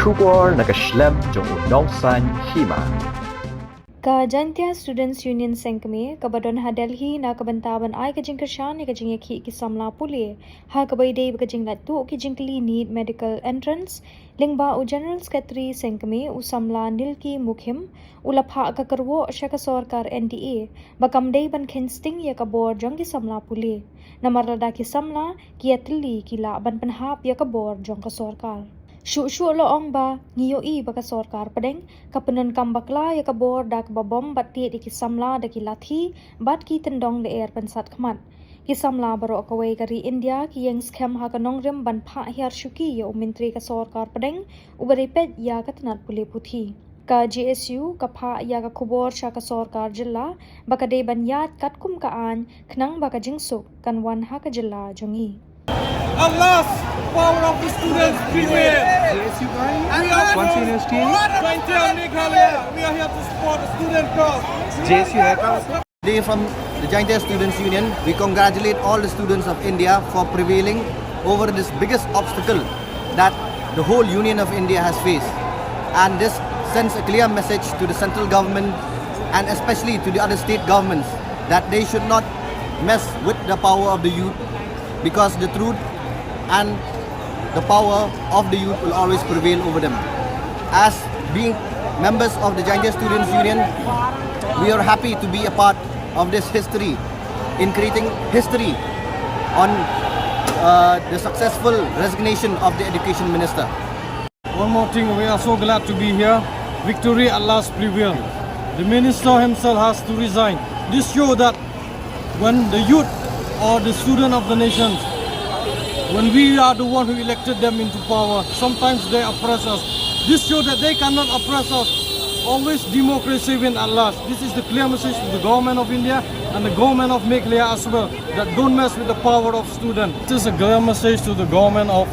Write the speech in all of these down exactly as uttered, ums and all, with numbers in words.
Khubor na ka shlem jong u Nongsaiñ Hima. Ka Jaintia Students Union Seng Kmie, kaba don ha Delhi na ka bynta ban ai ka jingkyrshan ïa ka jingïakhih ki samla pule ha kaba ïadei bad ka jinglait tuh ki jingkylli NEET medical entrance, lyngba u General Secretary Seng Kmie, u samla Nilki Mukhim, u la phah ka kyrwoh sha ka sorkar N D A ba kam dei ban kheiñ sting ïa ka bor jong ki samla pule, namar lada ki samla ki ïatylli, ki lah ban pynhap ïa ka bor jong ka sorkar. Shuh shuh la ong ba ngi ïohi ba ka sorkar pdeng ka pyndonkam bakla ïa ka bor da kaba bom bad tied ïa ki samla da ki lathi bad ki tyndong lyer pynsat khmat. Ki samla baroh kawei ka ri India ki ïeng skhem ha ka nongrim ban phah hiar shuki ïa u myntri ka sorkar pdeng uba dei peit ïa ka tnat pule puthi. Ka J S U ka phah ïa ka khubor sha ka sorkar jylla ba ka dei ban ïaid katkum ka aiñ khnang ba ka jingsuk kan wan ha ka jylla jong ngi. At last, power of the students prevail. J S U का है? We are कौन सी यूनिवर्सिटी है? Jaintia Meghalaya. We are here to support the student cause. J S U है कहाँ से? Today from the Jaintia Students Union, we congratulate all the students of India for prevailing over this biggest obstacle that the whole Union of India has faced. And this sends a clear message to the central government and especially to the other state governments that they should not mess with the power of the youth, because the truth and the power of the youth will always prevail over them. As being members of the Jaintia Students Union, we are happy to be a part of this history, in creating history on uh, the successful resignation of the education minister. One more thing, we are so glad to be here. Victory at last prevail. The minister himself has to resign. This show that when the youth or the student of the nation, when we are the one who elected them into power, sometimes they oppress us. This show that they cannot oppress us. Always democracy win at last. This is the clear message to the government of India and the government of Meghalaya as well, that don't mess with the power of student. This is a clear message to the government of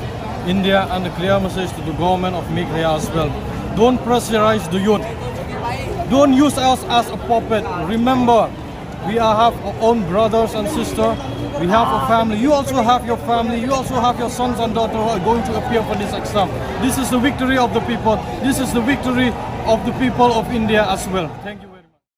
India and a clear message to the government of Meghalaya as well. Don't pressurize the youth. Don't use us as a puppet. Remember, we are, have our own brothers and sisters. We have a family. You also have your family. You also have your sons and daughters who are going to appear for this exam. This is the victory of the people. This is the victory of the people of India as well. Thank you.